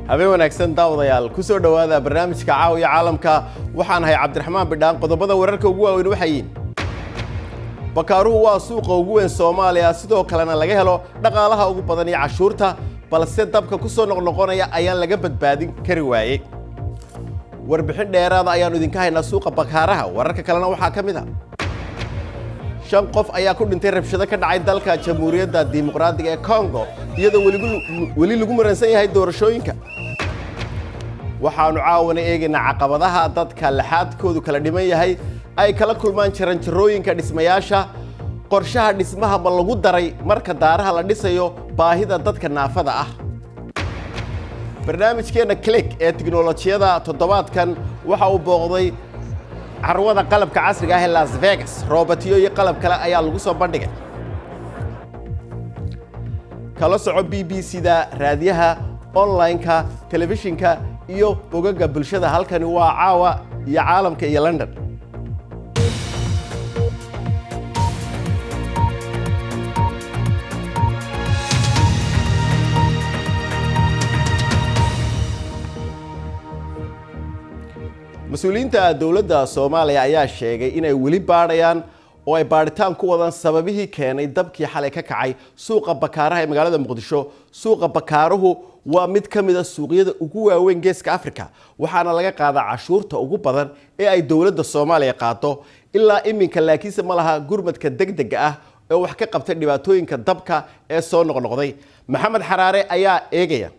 Habeen wanaagsan daawadayaal, ku soo dhowaada barnaamijka Caawiya Caalamka. Waxaan ahay Cabdiraxmaan Bidhaan. Qodobada wararka ugu waaweyn waxay yihiin: Bakaaruhu waa suuqa ugu weyn Soomaaliya, sidoo kalena laga helo dhaqaalaha ugu badan iyo cashuurta, balse dabka ku soo noqnoqonaya ayaan laga badbaadin kari waayey. Warbixin dheeraada ayaanu idinka haynaa suuqa Bakaaraha. Wararka kalena waxaa ka mid ah: 5 qof ayaa ku dhintay rabshado ka dhacay dalka Jamhuuriyadda Dimuqraadiga ee Congo, iyadoo weli lagu muransan yahay doorashooyinka. Waxaanu caawana eegaynaa caqabadaha dadka laxaadkoodu kala dhiman yahay ay kala kulmaan jaranjarooyinka dhismayaasha. Qorshaha dhismaha ma lagu daray marka daaraha la dhisayo baahida dadka naafada ah? Barnaamijkeena Click ee tiknolojiyada toddobaadkan waxa uu booqday carwada qalabka casriga ah ee Las Vegas. Roobatiyo iyo qalab kale ayaa lagu soo bandhigay. Kala soco BBC da raadiyaha, online-ka, telefishinka iyo bogagga bulshada. Halkani waa Caawa iyo Caalamka iyo London. Mas-uuliyiinta dowladda Soomaaliya ayaa sheegay inay weli baadhayaan oo ay baadhitaan ku wadaan sababihii keenay dabkii xalay ka kacay suuqa Bakaaraha ee magaalada Muqdisho. Suuqa Bakaaruhu waa mid ka mid a suuqyada ugu waaweyn Geeska Afrika, waxaana laga qaadaa cashuurta ugu badan ee ay dowladda Soomaaliya qaado ilaa iminka, laakiinse ma laha gurmadka degdega ah ee wax ka qabtay dhibaatooyinka dabka ee soo noqnoqday. Maxamed Xaraare ayaa eegaya.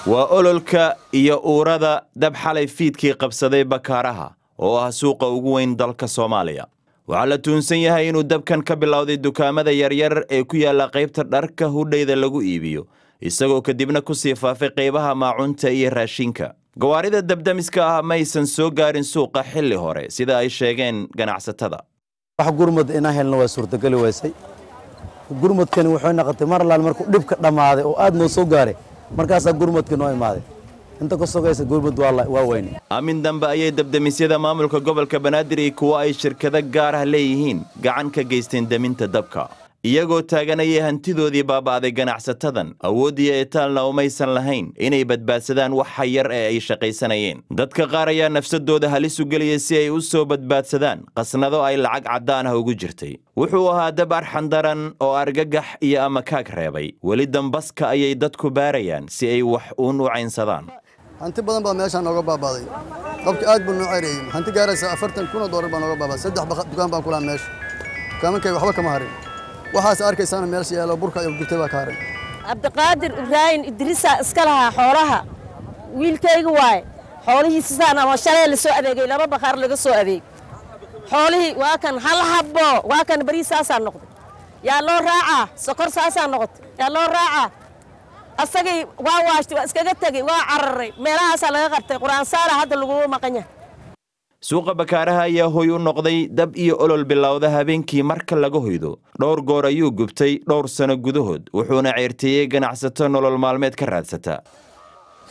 Waa ololka iyo uurada dab xalay fiidkii qabsaday Bakaaraha oo ah suuqa ugu weyn dalka Soomaaliya. Waxaa la tuunsan yahay inuu dabkan ka bilowday dukaamada yaryar ee ku yaalla qaybta dharka hudhayda lagu iibiyo, isagoo kadibna ku sii faafay qaybaha maacunta iyo raashinka. Gawaarida dabdamiska ah maysan soo gaarin suuqa xilli hore, sida ay sheegeen ganacsatada. Wax gurmad inaan helno waa suurtageli weysay. Gurmadkani wuxuu noqotay mar allaal markuu dhibka dhammaaday oo aad noo soo gaaray, markaasaa gurmadka noo imaaday. Inta ka sogaysa gurmad waa weyne. Aamin dambe ayay dabdemisyada maamulka gobolka Banaadir iyo kuwa ay shirkado gaar ah leeyihiin gacan ka geysteen deminta dabka, iyagoo taaganayay hantidoodii baaba'day. Ganacsatadan awood iyo etaalna umaysan lahayn inay badbaadsadaan waxa yar ee ay shaqaysanayeen. Dadka qaar ayaa nafsadooda halis u geliyay si ay u soo badbaadsadaan qasnado ay lacag caddaan ah ugu jirtay. Wuxuu ahaa dab arxan daran oo argagax iyo amakaag reebay. Weli dambaska ayay dadku baarayaan si ay wax uun u caynsadaan. Hanti badan baa meeshaan nooga baabaaday. Dabka aad buu noo cereeyey. Hanti gaaraysa 40,000 oo doolar baa nooga baabaaday. 3 dukaan baan kulaa meesha, dukaamankay waxba kama harin. Waxaas arkaysaana meesha yaalo burka iyo gubtay baa ka haray. Cabdiqaadir Ibraahim Idriisa iska lahaa xoolaha, wiilkayga waaye. Xoolihiisisaan ama shalay la soo adeegay, 2 bakhaar laga soo adeegay. Xoolihii waa kan, hal habbo waa kan. Bariis saasaa noqday, yaa loo raacaa? Sokor saasaa noqotay, yaa loo raacaa? Asagii waa waashtay, waa iskaga tegey, waa cararay. Meelahaasaa laga qabtay, qur-aan saara hadda laguma maqan yahay. Suuqa Bakaaraha ayaa hoy u noqday dab iyo olol bilowda habeenkii marka laga hoydo. Dhowr goor ayuu gubtay dhowr sano gudahood, wuxuuna ceerteeyey ganacsato nolol maalmeed ka raadsata.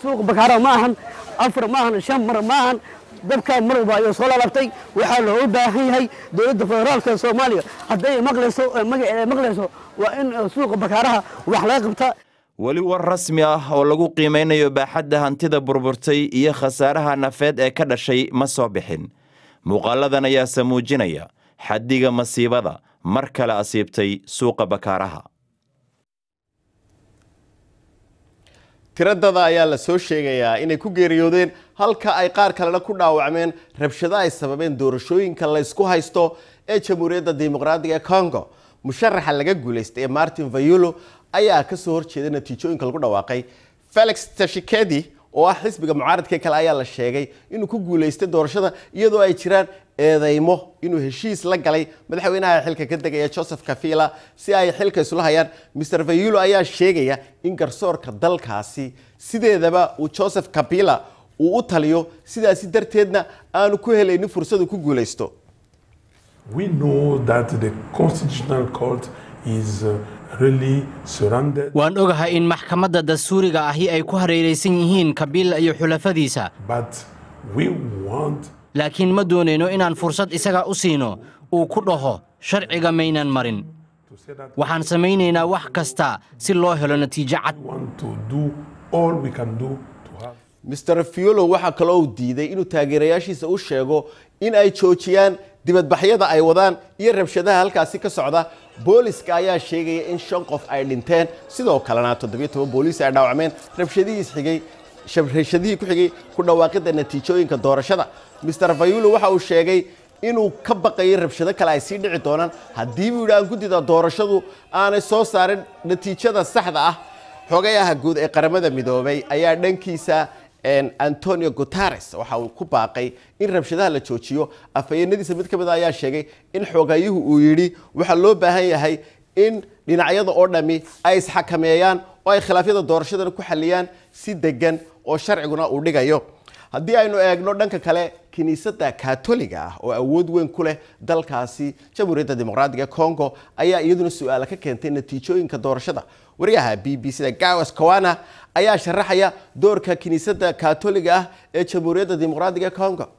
Suuqa Bakaaraha ma ahan 4, ma ahan 5 mar, ma ahan dabkaa mar walba ayuu soo lalaabtay. Waxaa looga baahan yahay dowladda federaalka Soomaaliya, hadday maqlayso, magaceeda maqlayso, waa in suuqa Bakaaraha wax laga qabtaa. Weli war rasmi ah oo lagu qiimaynayo baaxadda hantida burburtay iyo khasaaraha nafeed ee ka dhashay ma soo bixin. Muuqaaladan ayaase muujinaya xaddiga masiibada mar kale asiibtay suuqa Bakaaraha. Tiradada ayaa la soo sheegayaa inay ku geeriyoodeen, halka ay qaar kalena ku dhaawacmeen rabshado ay sababeen doorashooyinka la isku haysto ee Jamhuuriyadda Dimuqraadiga ee Congo. Musharaxa laga guulaystay ee Martin Fayulu ayaa ka soo horjeeda natiijooyinka lagu dhawaaqay. Felix Tshisekedi oo ah xisbiga mucaaradka kale ayaa la sheegay inuu ku guulaystay doorashada, iyadoo ay jiraan eedeymo inuu heshiis la galay madaxweynaha xilka ka degaya Joseph Kabila si ay xilka isula hayaan. Mr Fayulu ayaa sheegaya in garsoorka dalkaasi sideedaba uu Joseph Kabila uu u taliyo, sidaasi darteedna aanu ku helaynin fursad uu ku guulaysto. We know that the Constitutional Court is really surrounded. Waan ogahay in maxkamadda dastuuriga ahi ay ku hareeraysan yihiin Kabila iyo xulafadiisa. But we want Laakiin ma doonayno inaan fursad isaga u siino uu ku dhaho sharciga maynan marin. Waxaan samaynaynaa wax kasta si loo helo natiijo cad. Mr Fayulu waxaa kaloo uu diiday inuu taageerayaashiisa u sheego in ay joojiyaan dibadbaxyada ay wadaan iyo rabshadaha halkaasi ka socda. Booliska ayaa sheegaya in 5 qof ay dhinteen, sidoo kalena 17 booliis ay dhaawacmeen rabshadihii ku xigay ku dhawaaqidda natiijooyinka doorashada. Mr Fayulu waxa uu sheegay inuu ka baqayo rabshado kale ay sii dhici doonaan haddii buu yidhi aan guddida doorashadu aanay soo saarin natiijada saxda ah. Xogayaha guud ee Qaramada Midoobay ayaa dhankiisa Antonio Guterres waxa uu ku baaqay in rabshadaha la joojiyo. Afhayeenadiisa mid ka mid ah ayaa sheegay in xogayuhu uu yidhi waxaa loo baahan yahay in dhinacyada oo dhami ay isxakameeyaan oo ay khilaafyada doorashadana ku xaliyaan si degan oo sharciguna uu dhigayo. Haddii aynu eegno dhanka kale, kiniisadda Katoliga ah oo awood weyn ku leh dalkaasi Jamhuuriyadda Dimuqraadiga Congo ayaa iyaduna su'aala ka keentay natiijooyinka doorashada. Wariyaha BBC da Gawas Kawana ayaa sharaxaya doorka kiniisadda Katoliga ah ee Jamhuuriyadda Dimuqraadiga Congo.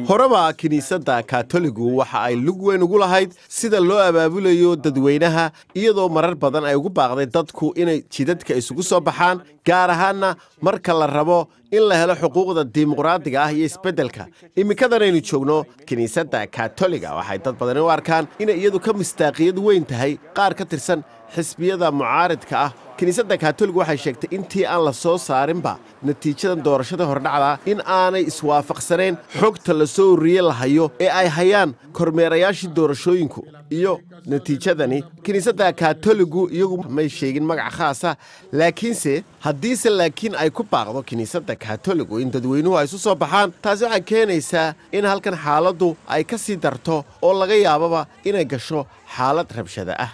Horeba kiniisadda Katoligu waxa ay lug weyn ugu lahayd sida loo abaabulayo dadweynaha, iyadoo marar badan ay ugu baaqday dadku inay jidadka isugu soo baxaan, gaar ahaanna marka la rabo in la helo xuquuqda dimuqraadiga ah iyo isbeddelka. Iminkadan aynu joogno, kiniisadda Katoliga waxay dad badani u arkaan inay iyadu ka mistaaqiyad weyn tahay qaar ka tirsan xisbiyada mucaaridka ah. Kiniisadda Katoligu waxay sheegtay intii aan la soo saarinba natiijadan doorashada hordhacda in aanay iswaafaqsanayn xogta la soo ururiye la hayo ee ay hayaan kormeerayaashii doorashooyinku iyo natiijadani. Kiniisadda Katoligu iyagu may sheegin magac khaasa, laakiinse haddiise laakiin ay ku baaqdo kiniisadda Katoligu in dadweynuhu ay isu soo baxaan, taasi waxay keenaysaa in halkan xaaladdu ay ka sii darto oo laga yaababa inay gasho xaalad rabshada ah.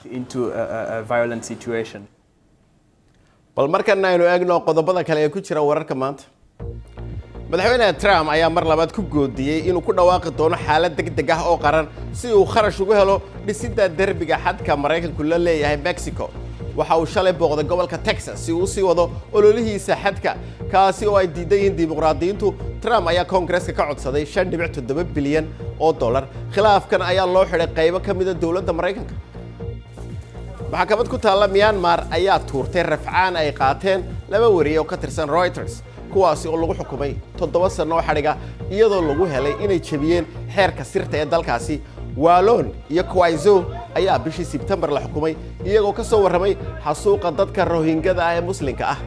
Bal markana aynu eegno qodobada kale ee ku jira wararka maanta. Madaxweyne Trump ayaa mar labaad ku goodiyey inuu ku dhawaaqi doono xaalad degdeg ah oo qaran si uu kharash ugu helo dhisidda derbiga xadka Maraykanku la leeyahay Mexico. Waxa uu shalay booqday gobolka Texas si uu usii wado ololihiisa xadka, kaasi oo ay diidan yihiin dimuqraadiyiintu. Trump ayaa Koongreska ka codsaday $5.7 bilyan. Khilaafkan ayaa loo xidhay qaybo ka mida dowladda Maraykanka. Maxkamad ku taalla Myanmar ayaa tuurtay rafcaan ay qaateen 2 wariye oo ka tirsan Reuters, kuwaasi oo lagu xukumay 7 sano oo xadhiga, iyadoo lagu helay inay jebiyeen xeerka sirta ee dalkaasi. Wallon iyo Kwaizo ayaa bishii Sebtembar la xukumay iyagoo ka soo warramay xasuuqa dadka Rohingada ah ee muslimka ah.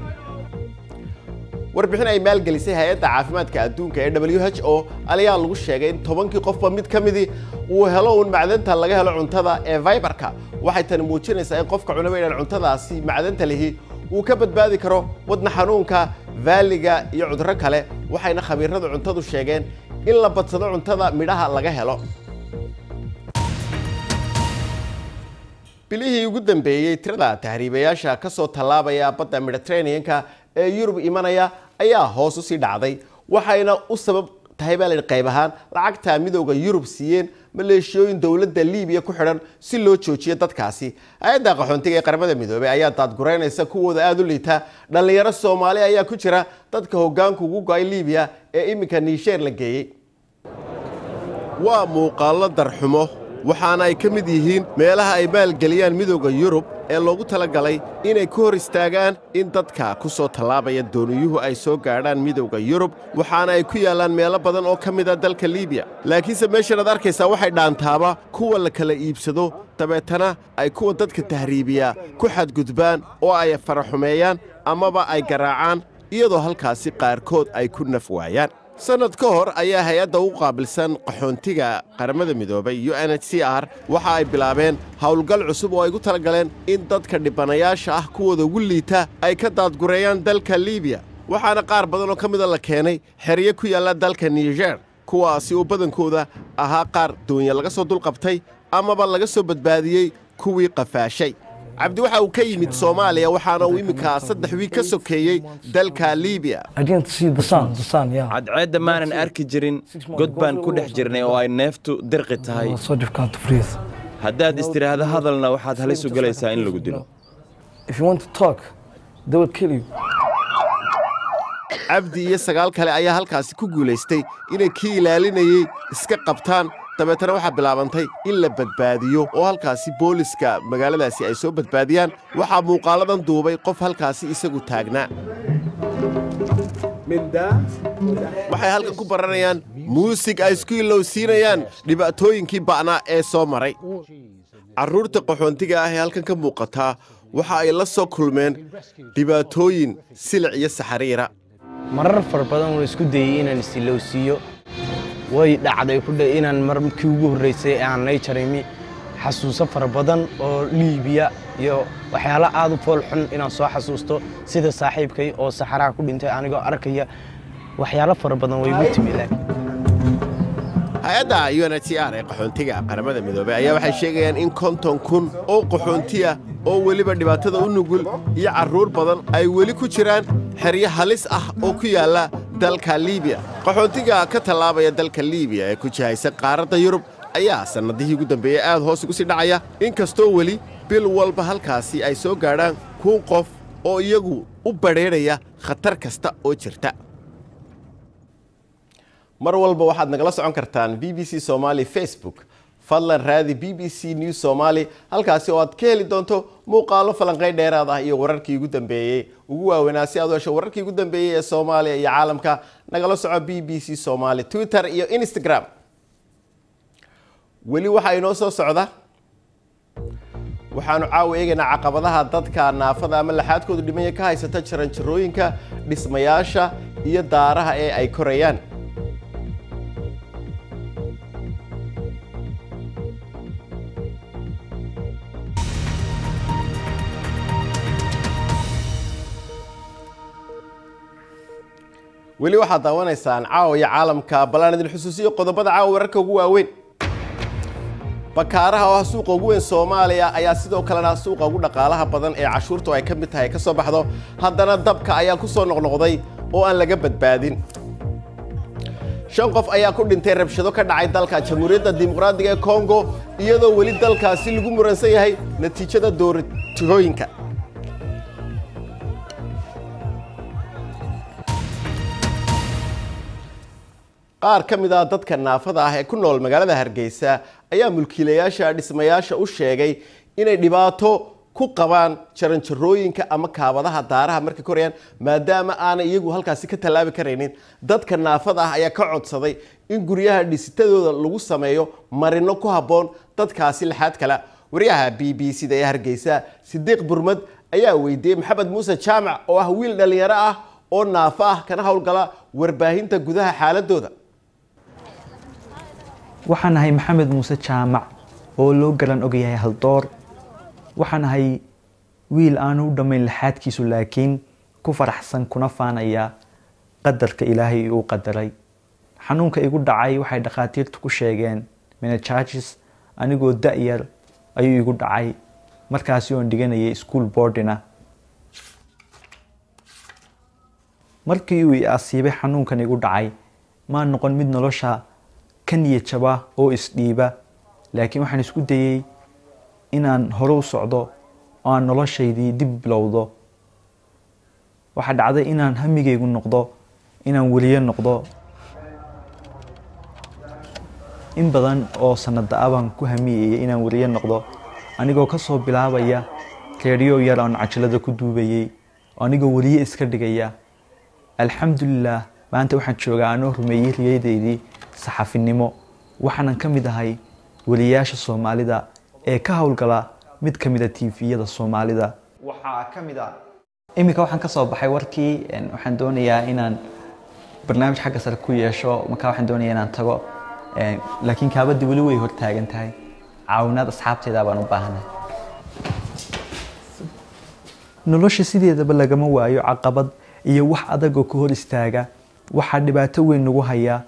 Warbixin ay maalgelisay hay-adda caafimaadka adduunka ee WHO ayaa lagu sheegay in 10kii qofba mid ka midii uu helo uun macdanta laga helo cuntada ee fiberka. Waxay tani muujinaysaa in qofka cunaba inaan cuntadaasi macdanta lihi uu ka badbaadi karo wadna xanuunka, vaaliga iyo cudurro kale. Waxayna khabiirada cuntadu sheegeen in la badsado cuntada midhaha laga helo. Bilihii ugu dambeeyey, tirada tahriibayaasha ka soo tallaabaya badda Mediterranean-ka ee Yurub imanaya ayaa hoos usii dhacday, waxayna u sabab tahay baa layidhi qayb ahaan lacagta Midowda Yurub siiyeen maleeshiyooyin dowladda Liibiya ku xidhan si loo joojiyo dadkaasi. Hay-adda qaxoontiga ee Qaramada Midoobay ayaa daadgureynaysa kuwooda aada u liita. Dhallinyaro Soomaali ayaa ku jira dadka hoggaanku ugu go'ay Liibiya ee iminka Niisheer la geeyey. Waa muuqaallo darxumo, waxaana ay ka mid yihiin meelaha ay maalgeliyaan Midowda Yurub ee loogu talagalay inay ku hor istaagaan in dadka ku soo tallaabaya dooniyuhu ay soo gaadhaan Midowda Yurub, waxaana ay ku yaallaan meelo badan oo ka mid a dalka Liibiya. Laakiinse meeshan aad arkaysaa waxay dhaantaaba kuwa la kala iibsado, dabeetana ay kuwa dadka tahriibiyaa ku xadgudbaan oo ay faraxumeeyaan amaba ay garaacaan, iyadoo halkaasi qaarkood ay ku naf waayaan. Sanad ka hor ayaa hay-adda ugu qaabilsan qaxoontiga Qaramada Midoobay UNHCR waxa ay bilaabeen howlgal cusub oo ay ugu talagaleen in dadka dhibanayaasha ah kuwooda ugu liita ay ka daadgureeyaan dalka Liibiya, waxaana qaar badan oo ka mida la keenay xeryo ku yaalla dalka Niger, kuwaasi oo badankooda ahaa qaar doonya laga soo dulqabtay amaba laga soo badbaadiyey kuwii qafaashay. Cabdi waxa uu ka yimid Soomaaliya, waxaana uu iminka 3 wiig ka sokeeyey dalka Liibiya. Cadceedda maanan arki jirin, god baan ku dhex jirnay oo ay neeftu dirqi tahay. Haddaad istiraahdo hadalna, waxaad halis u galaysaa in lagu dilo. Cabdi iyo 9 kale ayaa halkaasi ku guulaystay inay kii ilaalinayey iska qabtaan, Dabeetana waxaa bilaabantay in la badbaadiyo oo halkaasi booliska magaaladaasi ay soo badbaadiyaan. Waxaa muuqaaladan duubay qof halkaasi isagu taagnaa. Waxay halkan ku baranayaan muusig ay isku ilowsiinayaan dhibaatooyinkii ba'naa ee soo maray. Carruurta qaxoontiga ah ee halkan ka muuqataa waxa ay la soo kulmeen dhibaatooyin silic iyo saxariira. Marar fara badan waan isku dayey inaan isilowsiiyo. Way dhacday kudhe inaan markii ugu horreysay aan nayjarimi xasuuso fara badan oo Liibiya iyo waxyaalo aad u fool xun inaan soo xasuusto, sida saaxiibkay oo saxaraha ku dhintay anigoo arkaya. Waxyaalo fara badan way igu timi laakiin Hay-adda UNHCR ee qaxoontiga Qaramada Midoobey ayaa waxay sheegayaan in 50,000 oo qaxoontiya oo weliba dhibaatada u nugul iyo carruur badan ay weli ku jiraan xeryo halis ah oo ku yaalla dalka Liibiya. Qaxoontiga ka tallaabaya dalka Liibiya ee ku jihaysan qaaradda Yurub ayaa sannadihii ugu dambeeyey aad hoos ugu sii dhacaya, inkastoo weli bil walba halkaasi ay soo gaadhaan 1000 qof oo iyagu u badheedhaya khatar kasta oo jirta. Mar walba waxaad nagala socon kartaan BBC Somali Facebook. Fadlan raadi BBC News Somali halkaasi oo aad ka heli doonto muuqaalo, falanqayn dheeraad ah iyo wararkii ugu dambeeyey ugu waaweynaa. Si aad u hesho wararkii ugu dambeeyey ee Soomaaliya iyo caalamka, nagala soco BBC Somali Twitter iyo Instagram. Weli waxaa inoo soo socda, waxaanu caawa eegaynaa caqabadaha dadka naafada ama laxaadkoodu dhimanya ka haysata jaranjarooyinka dhismayaasha iyo daaraha ee ay korayaan. Weli waxaad daawanaysaan Caawa iyo Caalamka. Ballaan idin xusuusiyo qodobada caawa wararka ugu waaweyn. Bakaaraha oo ah suuqa ugu weyn Soomaaliya ayaa sidoo kalena suuqa ugu dhaqaalaha badan ee cashuurtu ay ka mid tahay ka soo baxdo, haddana dabka ayaa ku soo noqnoqday oo aan laga badbaadin. Shan qof ayaa ku dhintay rabshado ka dhacay dalka Jamhuuriyadda Dimuqraadiga ee Kongo, iyadoo weli dalkaasi lagu muransan yahay natiijada doorashooyinka. Qaar ka mid ah dadka naafada ah ee ku nool magaalada Hargeysa ayaa mulkiilayaasha dhismayaasha u sheegay inay dhibaato ku qabaan jaranjarooyinka ama kaabadaha daaraha markay korayaan, maadaama aanay iyagu halkaasi ka tallaabi karaynin. Dadka naafada ah ayaa ka codsaday in guryaha dhisitadooda lagu sameeyo marino ku habboon dadkaasi laxaad kale. Wariyaha BBC da ee Hargeysa, Sidiiq Burmad, ayaa weydiiyey Maxamed Muuse Jaamac oo ah wiil dhallinyaro ah oo naafo ah kana howlgala warbaahinta gudaha xaaladooda. Waxaan ahay Maxamed Muuse Jaamac oo loo garan ogyahay Haldoor. Waxaan ahay wiil aanu u dhammayn laxaadkiisu, laakiin ku faraxsan kuna faanaya qadarka Ilaahay uu qadaray. Xanuunka igu dhacay waxay dhakhaatiirtu ku sheegeen meningitis. Anigoo da-yar ayuu igu dhacay, markaasi oon dhiganayay school boardina. Markii uu i asiibay xanuunkan igu dhacay, maan noqon mid nolosha ka niyad jaba oo isdhiiba, laakiin waxaan isku dayey inaan hore u socdo oo aan noloshaydii dib bilowdo. Waxaa dhacday inaan hamigaygu noqdo inaan weliye noqdo. In badan oo sanada ah baan ku hamiyayay inaan weliye noqdo, anigoo kasoo bilaabaya reeriyo yar oon cajalada ku duubayay oo anigoo weliye iska dhigaya. Alxamdulilah, maanta waxaan joogaa anoo rumeeyey riyadeydii saxafinimo, waxaanan ka mid ahay weliyaasha Soomaalida ee ka howlgala mid ka mid a TV-yada Soomaalida. Waxaa ka mid a iminka waxaan ka soo baxay warkii. Waxaan doonayaa inaan barnaamij xagga sare ku yeesho, markaa waxaan doonayaa inaan tago, laakiin kaabadii weli way hortaagan tahay. Caawinaad asxaabteeda baan u baahanahay. Nolosha sideedaba lagama waayo caqabad iyo wax adag oo ka hor istaaga. Waxaa dhibaato weyn nagu haya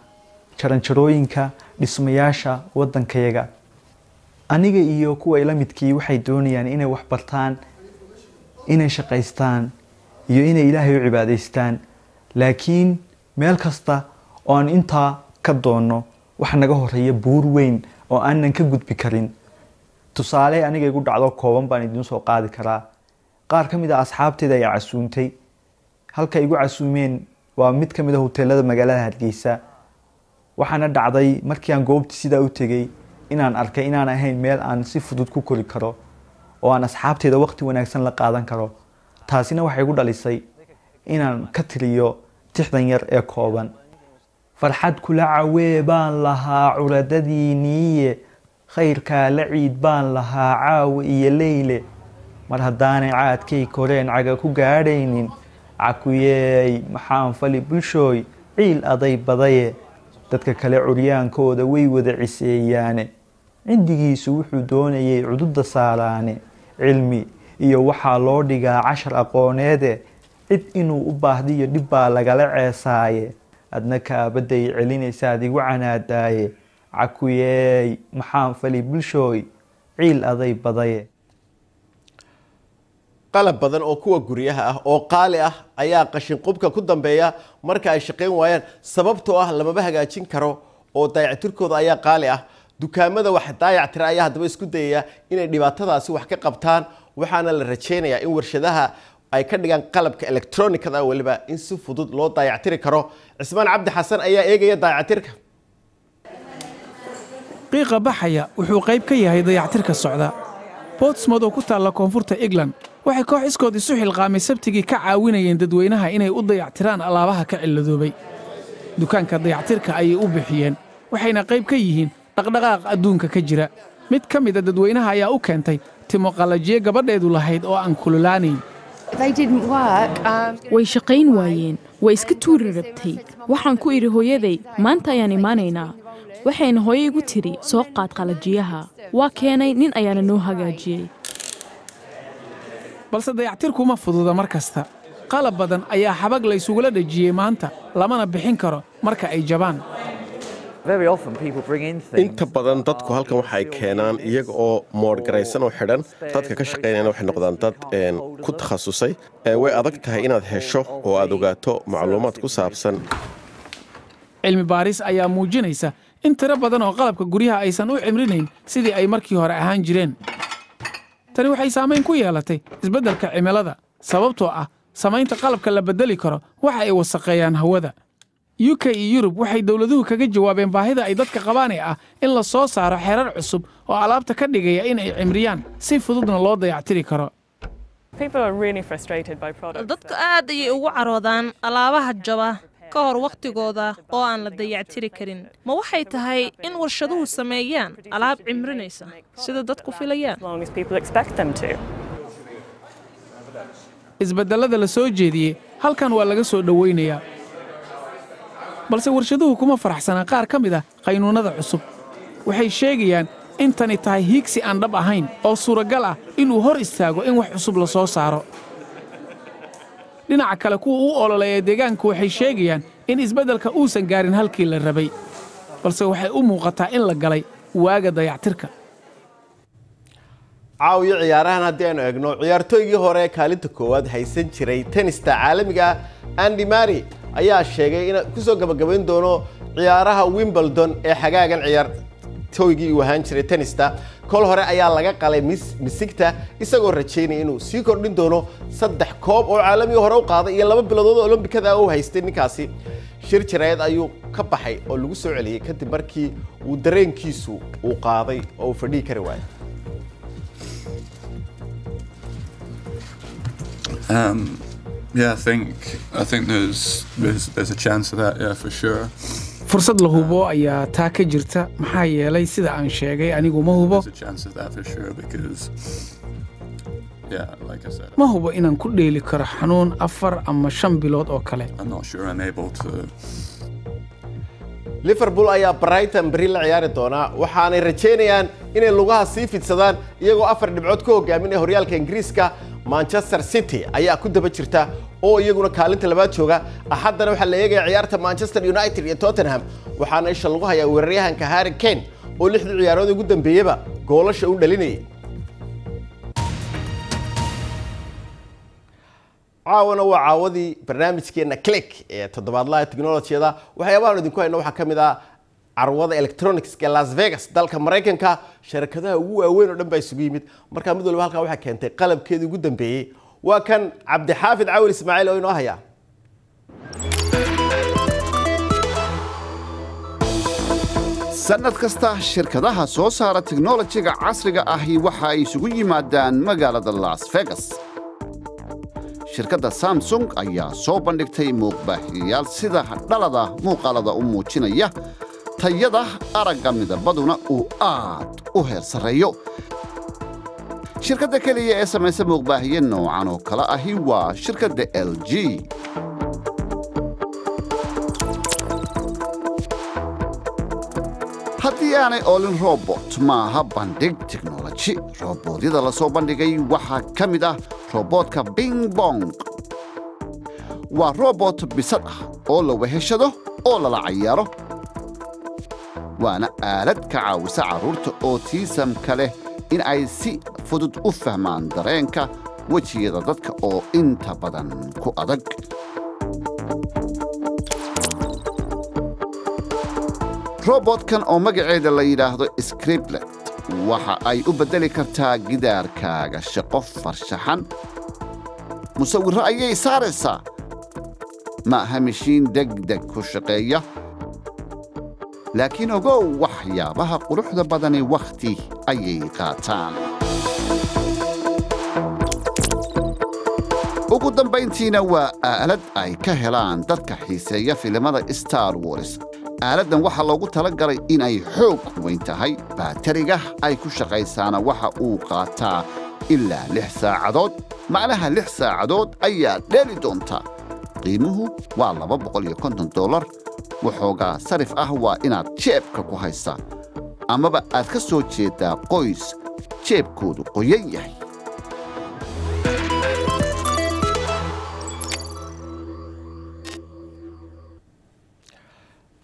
jaranjarooyinka dhismayaasha waddankayaga. Aniga iyo kuwa ila midkii waxay doonayaan inay wax bartaan, inay shaqaystaan iyo inay Ilaahay u cibaadaystaan, laakiin meel kasta oo aan intaa ka doonno waxa naga horeeya buur weyn oo aanan ka gudbi karin. Tusaale aniga igu dhacdo kooban baan idiin soo qaadi karaa. Qaar ka mid ah asxaabteyda ayaa casuuntay. Halka igu casuumeen waa mid ka mid a hoteelada magaalada Hargeysa. Waxaana dhacday markii aan goobtii sidaa u tegey inaan arkay inaan ahayn meel aan si fudud ku kori karo oo aan asxaabteyda waqti wanaagsan la qaadan karo. Taasina waxay igu dhalisay inaan ka tiriyo tixdan yar ee kooban. Farxad kula cawee baan lahaa curadadiiniiye, khayrkaa la ciid baan lahaa caawa iyo leyle, mar haddaanay caadkay koreen caga ku gaadhaynin, cakuyeey maxaan fali bulshooy ciil aday badaye, dadka kale curyaankooda way wada ciseeyaane, cindigiisu wuxuu doonayay cududa saaraane, cilmi iyo waxaa loo dhigaa cashar aqooneede, cid inuu u baahdiyo dhib baa lagala ceesaaye, adna kaabaday celinaysaad igu canaadaaye, cakuyeey maxaan fali bulshooy ciil aday badaye. Qalab badan oo kuwa guryaha ah oo qaali ah ayaa qashin qubka ku dambeeya marka ay shaqayn waayaan, sababtoo ah lamaba hagaajin karo oo dayactirkooda ayaa qaali ah. Dukaamada wax dayactira ayaa haddaba isku dayaya inay dhibaatadaasi wax ka qabtaan, waxaana la rajaynayaa in warshadaha ay ka dhigaan qalabka elektronikada weliba in si fudud loo dayactiri karo. Cismaan Cabdi Xasan ayaa eegaya dayactirka. Qiiqa baxaya wuxuu qayb ka yahay dayactirka socda. Portsmouth oo ku taalla koonfurta England waxay koox iskood isu xilqaamay Sabtigii ka caawinayeen dadweynaha inay u dayactiraan alaabaha ka cilladoobay. Dukaanka dayactirka ayay u bixiyeen, waxayna qayb ka yihiin dhaqdhaqaaq adduunka ka jira. Mid ka mid a dadweynaha ayaa u keentay timo qalajiye gabadheedu lahayd oo aan kululaanayn. Way shaqayn waayeen, way iska tuuri rabtay. Waxaan ku idhi hooyaday, maanta ayaan imaanaynaa. Waxayna hooyo igu tidhi, soo qaad qalajiyaha. Waa keenay, nin ayaana noo hagaajiyey. Balse dayactirku ma fududa mar kasta. Qalab badan ayaa xabag laysugula dhejiyey maanta, lamana bixin karo marka ay jabaan. Inta badan dadku halkan waxay keenaan iyaga oo moodhgaraysan oo xidhan. Dadka ka shaqaynayana waxay noqdaan dad ku takhasusay. Way adag tahay inaad hesho oo aad ogaato macluumaad ku saabsan. Cilmi baaris ayaa muujinaysa in tiro badan oo qalabka guryaha aysan u cimrinayn sidii ay markii hore ahaan jireen. Tani waxay saamayn ku yeelatay isbeddelka cimilada, sababtoo ah samaynta qalabka la beddeli karo waxa ay wasaqeeyaan hawada. UK iyo Yurub waxay dowladuhu kaga jawaabeen baahida ay dadka qabaan ee ah in la soo saaro xeerar cusub oo alaabta ka dhigaya in ay cimriyaan, si fududna loo dayactiri karo. Dadku aad ayay ugu caroodaan alaabaha jaba ka hor wakhtigooda oo aan la dayactiri karin. Ma waxay tahay in warshaduhu sameeyaan alaab cimrinaysa sida dadku filayaan? Isbeddellada la soo jeediyey halkan waa laga soo dhowaynayaa, balse warshaduhu kuma faraxsana qaar ka mid ah qaynuunnada cusub. Waxay sheegayaan in tani tahay hiigsi aan dhab ahayn oo suuragal ah inuu hor istaago in wax cusub la soo saaro. Dhinaca kale, kuwa u ololeeya deegaanku waxay sheegayaan in isbeddelka uusan gaarin halkii la rabay, balse waxay u muuqataa in la galay waaga dayactirka. Caawiyo ciyaarahan haddii aynu eegno, ciyaartooygii hore kaalinta koowaad haysan jiray tenista caalamiga Andy Murray ayaa sheegay in kusoo gabagabayn doono ciyaaraha Wimbledon ee xagaagan. Ciyaartooygii uu ahaan jiray tenista kol hore ayaa laga qalay misigta, isagoo rajaynaya inuu sii kordhin doono 3 koob oo caalamiga hore u qaaday iyo 2 bilood oo olombikada uu haystay. Ninkaasi shir jireed ayuu ka baxay oo lagu soo celiyey kadib markii uu dareenkiisu uu qaaday oo uu fadhiyi kari waayay. Yeah, I think there's a chance of that, yeah, for sure. Fursad la hubo ayaa taa ka jirta, maxaa yeelay sida aan sheegay anigu ma hubo. There's a chance of that for sure because, yeah, like I said, Ma hubo inaan ku dheeli karo xanuun 4 ama 5 bilood oo kale. I'm not sure I'm able to. Liverpool ayaa Brighton beri la ciyaari doona, waxaanay rajaynayaan inay lugaha sii fidsadaan iyagoo 4 dhibcood ka hogaaminaya horyaalka Ingiriiska. Manchester City ayaa ku daba jirta oo iyaguna kaalinta labaad jooga. Axaddana waxaa la eegaya ciyaarta Manchester United iyo Tottenham, waxaana isha lagu hayaa weeraryahanka Harry Kane oo 6dii ciyaarood ugu dambeeyeyba goolasha u dhalinayay. Caawana waa caawadii barnaamijkeena Click ee toddobaadlaha teknolojiyada. Waxyaabahan idinku hayno waxaa ka mid ah carwada electronics ee Las Vegas dalka Maraykanka. Shirkadaha ugu waaweyn oo dhan baa isugu yimid, markaa mid walba halkaa waxaa keentay qalabkeedii ugu dambeeyey. Waa kan Cabdixaafid Cawil Ismaaciil oo inoo haya. Sannad kasta shirkadaha soo saara teknolojiga casriga ahi waxa ay isugu yimaadaan magaalada Las Vegas. Shirkadda Samsung ayaa soo bandhigtay muuqbaahiyayaal sida dhalada muuqaalada u muujinaya, tayada aragga midabaduna uu aad u heer sarreeyo. Shirkadda keliya ee samaysa muuqbaahiye noocan oo kale ahi waa shirkadda LG. Haddii aanay oolin robot, maaha bandhig teknoloji. Robotyada la soo bandhigay waxaa ka mid ah robotka Bing Bong. Waa robot bisad ah oo la weheshado oo lala cayaaro, waana aalad ka caawisa carruurta autism-ka leh in ay si fudud u fahmaan dareenka wejiyada dadka oo inta badan ku adag. Robotkan oo magaceeda la yidhaahdo Scriptlet waxa ay u beddeli kartaa gidaarkaaga shaqo farshaxan. Musawirro ayay saaraysaa. Ma aha mishiin degdeg ku shaqeeya, laakiin ogow, waxyaabaha quruxda badani wakhti ayay qaataan. Ugu dambayntiina waa aalad ay ka helaan dadka xiiseeya filimada Star Wars. Aaladdan waxaa loogu talagalay inay xoog weyn tahay. Baatariga ay ku shaqaysaana waxa uu qaataa ilaa 6 saacadood. Macnaha 6 saacadood ayaa dheeli doonta. Qiimuhu waa $250. Waxoogaa sarif ah waa inaad jeebka ku haysaa amaba aad ka soo jeeddaa qoys jeebkoodu qoyan yahay.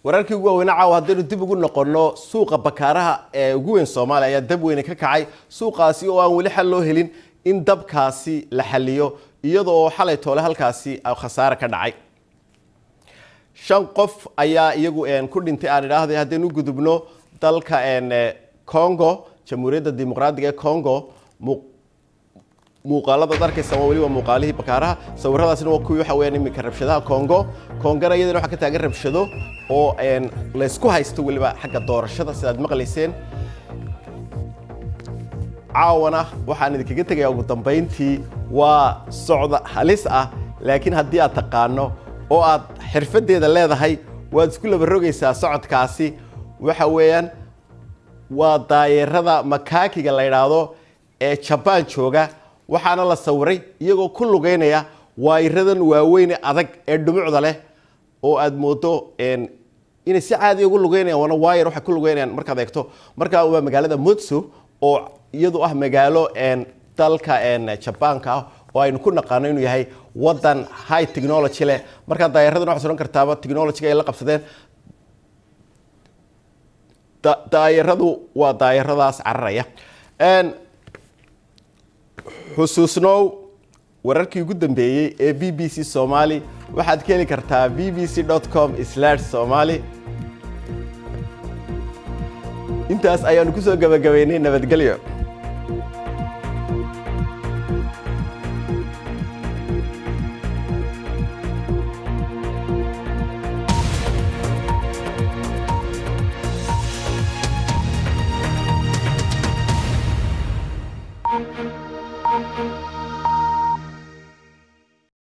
Wararkii ugu waaweynaa caawa haddaynu dib ugu noqonno, suuqa Bakaaraha ee ugu weyn Soomaaliya ayaa dab weyne ka kacay, suuqaasi oo aan weli xal loo helin in dabkaasi la xaliyo, iyadoo xalay toole halkaasi khasaare ka dhacay. Shan qof ayaa iyagu ku dhintay. Aan idhaahday, haddaynu gudubno dalka Congo, Jamhuuriyadda Dimuqraadiga ee Congo, muuqaalada ad arkaysa waa weli waa muuqaalihii Bakaaraha. Sawiradaasina waa kuwii waxa weeyaan iminka rabshadaha Congo. Congona iyadana waxaa ka taagan rabshado oo laysku haysto weliba xagga doorashada, sidaad maqlayseen. Caawana waxaan idinkaga tegayaa ugu dambayntii waa socda halis ah, laakiin haddii aad taqaano oo aad xirfadeeda leedahay, waad isku laba rogaysaa. Socodkaasi waxa weeyaan waa daayeerada makaakiga la yidhaahdo ee Jabaan jooga, waxaana la sawiray iyagoo ku lugeynaya waayiradan waaweyne adag ee dhumucda leh oo aad moodo inay si caadi ugu lugeynayaan. Waana waayar waxay ku lugeynayaan markaad eegto. Markaa waa magaalada Mutsu oo iyadu ah magaalo dalka Jabaanka ah oo aynu ku naqaano inuu yahay wadan high technology leh. Markaa daayeeradan waxaad odhan kartaaba technology ay la qabsadeen. Daayaradu waa daayaradaas cararaya. Xusuusnow, wararkii ugu dambeeyey ee BBC Somali waxaad ka heli kartaa bbc.com/somali. Intaas ayaanu kusoo gabagabaynay. Nabadgelyo.